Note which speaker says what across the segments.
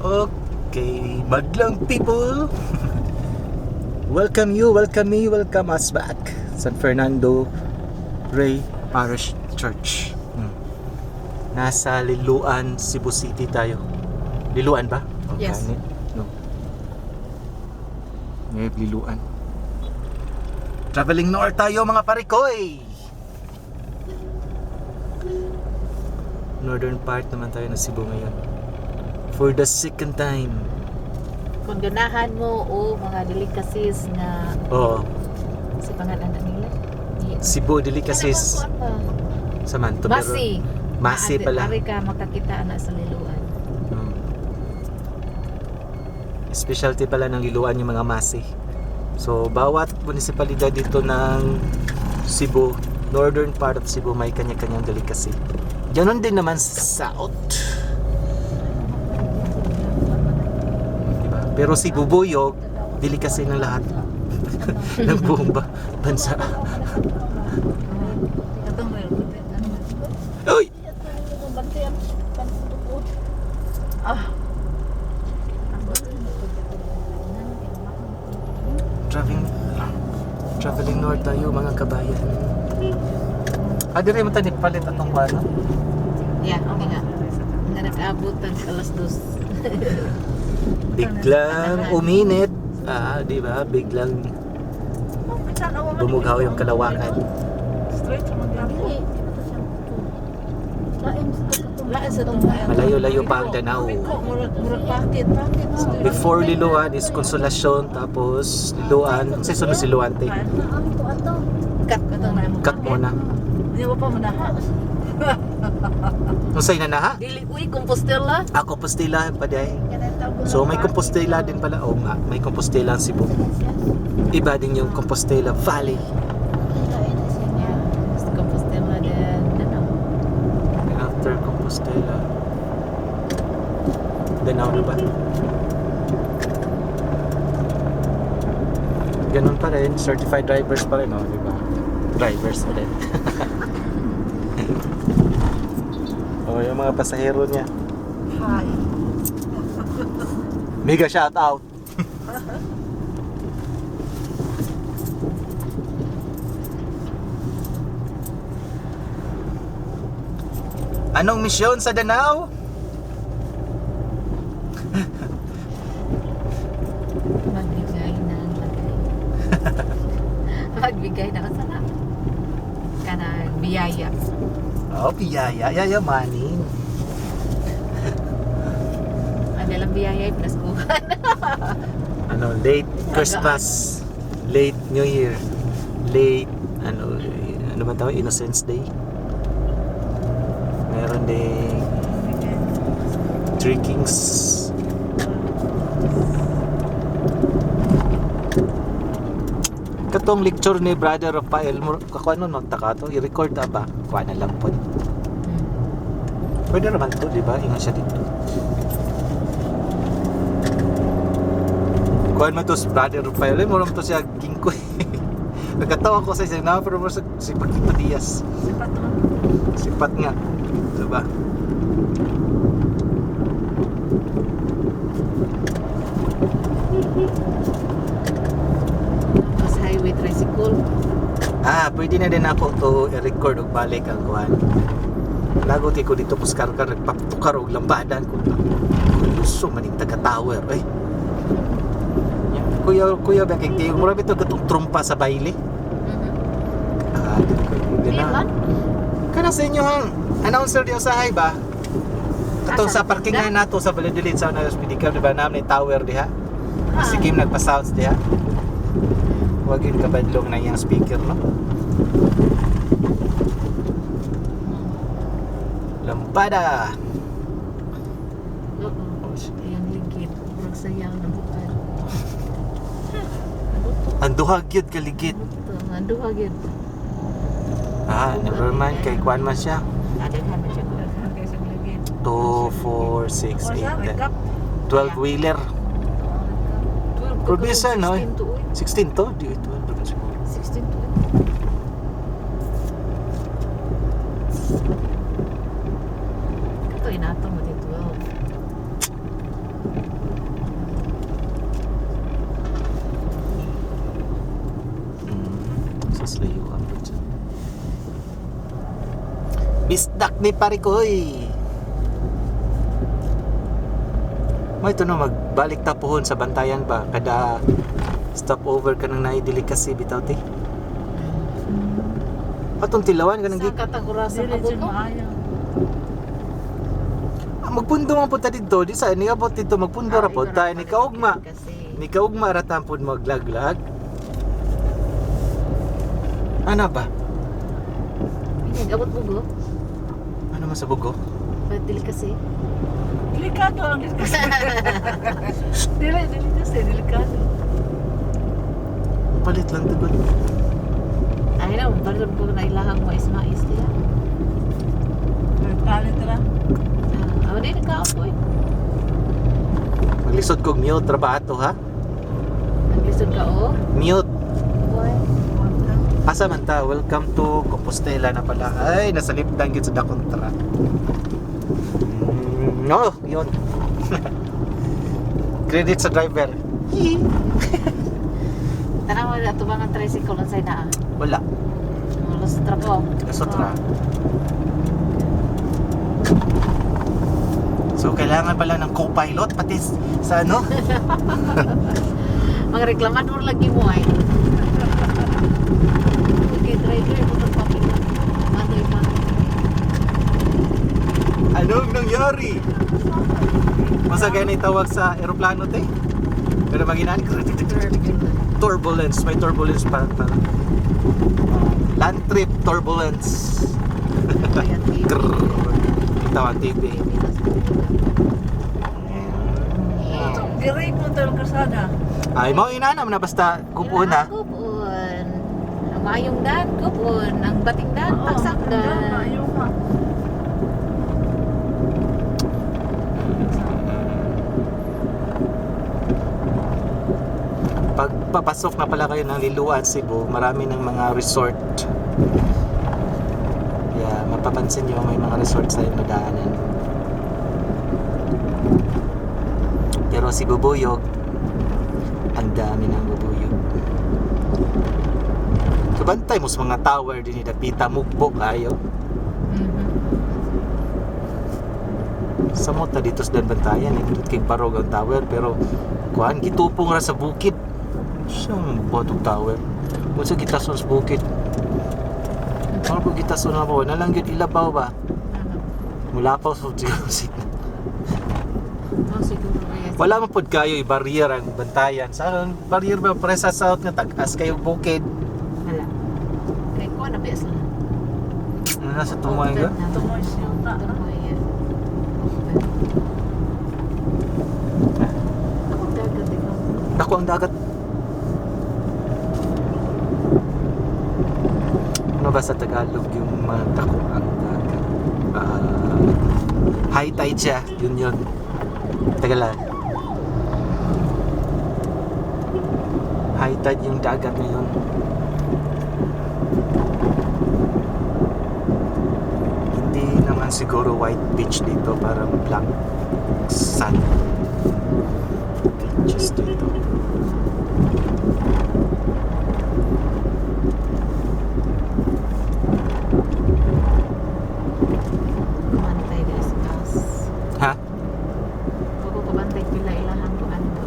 Speaker 1: Okay, madlang people. Welcome you, welcome me, welcome us back. San Fernando Rey Parish Church. Nasa Liloan, Cebu City tayo. Liloan ba? O,
Speaker 2: Yes.
Speaker 1: gani. No. Ngayon, Liloan. Traveling north tayo, mga parikoy! Northern part naman tayo ng Cebu ngayon. For the second time.
Speaker 2: Kung ganahan mo o mga delicacies nga
Speaker 1: Oo.
Speaker 2: sa pangalan na nila.
Speaker 1: Cebu delicacies sa Manto. Pero-
Speaker 2: Masi.
Speaker 1: Masi pala.
Speaker 2: Ari ka makakita na sa Liloan.
Speaker 1: Specialty pala ng Liloan yung mga masi. So, bawat munisipalidad dito ng Cebu, northern part of Cebu, may kanya-kanyang delicacy. Ganon din naman sa south. Diba? Pero si Bubuyog, delicacy ng lahat ng buong bansa.
Speaker 2: Katong
Speaker 1: Uy! Traveling Traveling north tayo, mga kabayan. Ah, dire mo tani palit atong kuano.
Speaker 2: Yeah, okay nga. Nga nag-abot ang 2:00.
Speaker 1: Biglang uminit. Ah, di ba? Biglang bumughaw yung kalawakan.
Speaker 2: Laan sa tong
Speaker 1: Malayo-layo pa ang Danao.
Speaker 2: Murag packet, packet.
Speaker 1: Before Liloan is Consolacion, tapos Liloan, kasi sunod si Liloan te.
Speaker 2: Cut katong na.
Speaker 1: Cut muna.
Speaker 2: Hindi mo pa manaha.
Speaker 1: Unsay na naha?
Speaker 2: Dili uy Compostela.
Speaker 1: Ah, Compostela pa di ay. So may Compostela din pala. Oo nga, may Compostela ang Cebu. Iba din yung Compostela Valley.
Speaker 2: Yeah, Compostela din. Ano?
Speaker 1: And after Compostela, Danao na ba? Ganun pa rin, certified drivers pa rin, oh, di ba? Drivers pa rin. Oh, yung mga pasahero niya.
Speaker 3: Hi.
Speaker 1: Mega shout out. Anong misyon sa Danao?
Speaker 2: Magbigay ng lagay. Magbigay ng kasala. Kanang biyaya.
Speaker 1: Oh, biyaya, yayamanin.
Speaker 2: Ang dalang biyaya ay plaskuhan.
Speaker 1: Ano, late Christmas, late New Year, late ano ano ba tawag, Innocence Day. Meron ding Three Kings. Katong lecture ni Brother Rafael, kakuha nun magtaka to, i-record na ba? Kuha na lang po. Pwede naman to, di ba? Ingat siya dito. Kuhan mo to si Brother Rafael. Mo to siya gingkoy. Nagkatawa ko sa isang na, pero mo si Paquito Diaz.
Speaker 3: Sipat naman.
Speaker 1: Sipat nga. Diba?
Speaker 2: Mas highway tricycle.
Speaker 1: Ah, pwede na din ako to i-record og balik ang kuhan. Lagot ko dito puskarkar nagpaptukar og lambadan ko. Gusto maning taga tower ay. Ya, kuya kuya ba kay tiyo mura bitaw katong trumpa sa baile. Ah, dili ko gana. Kana sa inyo hang announcer diyo sa hay ba? Katong
Speaker 2: Ah,
Speaker 1: sa parkingan nato sa Valladolid sa una Pedicab, di ba namin tower diha. Si Kim nagpa-sounds diha. Wag yun kabadlong na iyang speaker, no? Lampada!
Speaker 2: Oo. Ayang ligid. Murag sayang na bukan.
Speaker 1: Ang duha gyud kaligid.
Speaker 2: Ito, ang duha gyud.
Speaker 1: Ah, never mind kay kuan man siya.
Speaker 2: Adaghan man siya ko.
Speaker 1: 2 4 6 8 10. 12 wheeler.
Speaker 2: 12
Speaker 1: Probisa, no?
Speaker 2: 16 to, uy.
Speaker 1: 16 to? Di 12 ba siguro?
Speaker 2: 16 to. Uy. Kato inato mo di 12.
Speaker 1: Sa layo ang po. Bisdak ni Parikoy. May ito no, magbalik ta pohon sa Bantayan ba? Kada stopover ka nang naidili kasi bitaw ti. Atong tilawan ka nang
Speaker 2: Sa katagurasan
Speaker 3: Dili
Speaker 2: abot
Speaker 3: jud
Speaker 2: no?
Speaker 3: maayo.
Speaker 1: Ah, magpundo man po ta dito, di sa niabot dito magpundo ra po ta ni kaugma.
Speaker 2: Kasi
Speaker 1: Ni kaugma ra tampod maglaglag. Ano ba?
Speaker 2: abot bugo.
Speaker 1: Ano man sa bugo?
Speaker 2: Dili kasi.
Speaker 3: Delikado ang delikado. Dili, dili kasi, delikado.
Speaker 1: Palit lang tugod.
Speaker 2: Ay na, balon ko na ilahang mais-mais diya.
Speaker 3: Talit ra.
Speaker 2: Ah, di nagkaon ko eh.
Speaker 1: Maglisod kog mute ra ba ato ha?
Speaker 2: Naglisod ka oh.
Speaker 1: Mute.
Speaker 2: Why?
Speaker 1: Asa man ta? Welcome to Compostela na pala. Ay, nasa lipdan gyud sa dakong tra. No, yun. Credit sa driver. Yee.
Speaker 2: Tanaw na tubang ang tricycle unsay naa.
Speaker 1: Wala.
Speaker 2: Wala sa trabaho.
Speaker 1: Nasa tra. So, kailangan pala ng co-pilot pati sa ano?
Speaker 2: Magreklamador lagi mo ay. Okay, driver mo pagpapila. Matoy pa.
Speaker 1: Anong nangyari? Masa gani tawag sa eroplano te? Pero maginaan turbulence, may turbulence pa. Land trip turbulence. Grrr. Tawag TV.
Speaker 3: Direct mo tayo kasada.
Speaker 1: Ay, mo inanam na basta kupuon na.
Speaker 2: Kupon. Ang maayong daan, kupon. Ang bating daan, paksak daan.
Speaker 3: Maayo ka.
Speaker 1: Pag papasok na pala kayo ng Liloan, Cebu, marami ng mga resort. Yeah, mapapansin nyo may mga resort sa yung nadaanan. Pero si Bubuyog, ang dami ng bubuyog. Kabantay mo sa mga tower din ni Dapita, mukbok ayo. Sa mota dito sa Danbantayan, eh, kay Barog ang tower pero kuan gitupong ra sa bukid. Siya ang og tower. Unsa gitason sa bukid? Ano po gitason na po? Nalang gyud ilabaw ba? Mulapaw sa siguro.
Speaker 2: Oh, siguro kaya.
Speaker 1: Wala man pod kayo i-barrier ang bantayan. Sa barrier ba presa south nga tag-as kayo bukid.
Speaker 2: Wala. Kay kuha na bias lang.
Speaker 1: Ano na sa tumoy ka?
Speaker 3: Tumoy siyuta.
Speaker 2: Tumoy. Ako dagat ikaw.
Speaker 1: Dako ang dagat. Ano ba sa Tagalog yung mga dako ang dagat? Ah, high tide siya. Yun yun. Tagalog. High tide yung dagat ngayon. Hindi naman siguro white beach dito. Parang black sand beaches dito.
Speaker 2: Kumantay guys gas.
Speaker 1: Ha?
Speaker 2: Ako kabantay pila ilahan ko ano ba?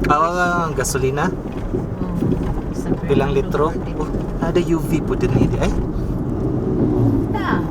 Speaker 1: Ah, ang gasolina?
Speaker 2: Oh, sa
Speaker 1: Bilang litro? Oh, ada UV po din hindi. Ay,
Speaker 2: Na.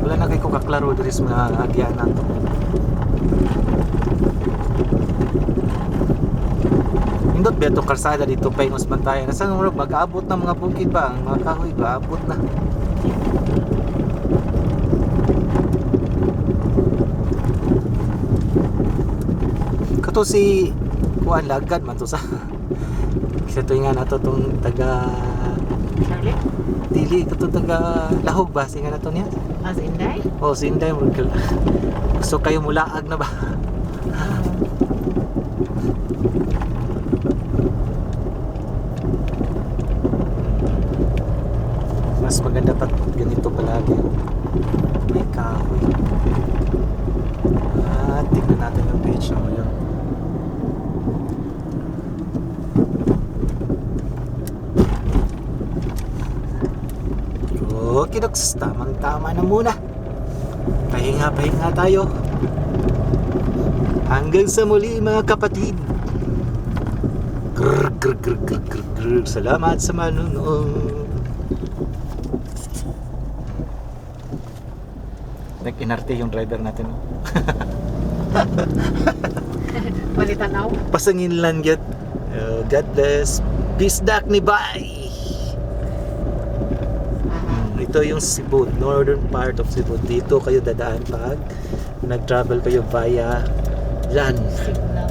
Speaker 1: Wala na kay ko kaklaro diri sa mga agyanan to. Indot ba itong karsada dito pa yung Bantayan? Nasa murag mag-abot na mga bukid ba? Ang mga kahoy ba? Abot na. Kato si Kuan Lagad man to sa Kasi ito nga nato tong taga
Speaker 2: Charlie?
Speaker 1: dili ko taga Lahog ba singa na to niya.
Speaker 2: As Inday?
Speaker 1: Oh, si Inday murag gusto kayo mulaag na ba? Mas maganda pa ganito palagi. May kahoy. At tignan natin yung beach na yun. Okay, dogs. Tamang-tama na muna. Pahinga, pahinga tayo. Hanggang sa muli, mga kapatid. Grr, grr, grr, grr, grr, grr. Salamat sa manonood. Nag-inarte yung driver natin. No?
Speaker 2: Balitanaw?
Speaker 1: Pasangin lang yun. God bless. Peace dak ni bye. Ito yung Cebu, northern part of Cebu. Dito kayo dadaan pag nag-travel kayo via land.
Speaker 2: Signal.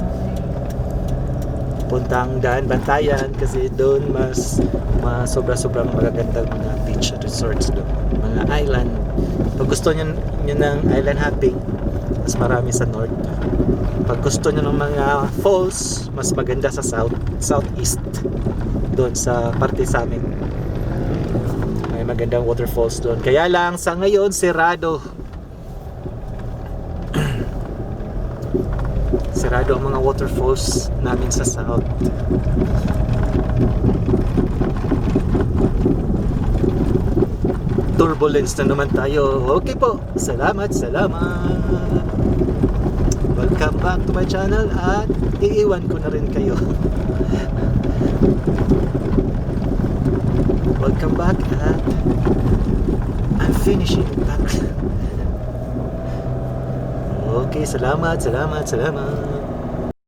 Speaker 1: Puntang Daan Bantayan kasi doon mas mas sobra-sobrang magagandang mga beach resorts doon, mga island. Pag gusto niyo ng island hopping, mas marami sa north. Pag gusto niyo ng mga falls, mas maganda sa south, southeast, doon sa parte sa amin. May magandang waterfalls doon. Kaya lang sa ngayon sirado. Sirado ang mga waterfalls namin sa south. Turbulence na naman tayo. Okay po. Salamat, salamat. Welcome back to my channel at iiwan ko na rin kayo. Welcome back at I'm finishing back. Okay, salamat, salamat, salamat.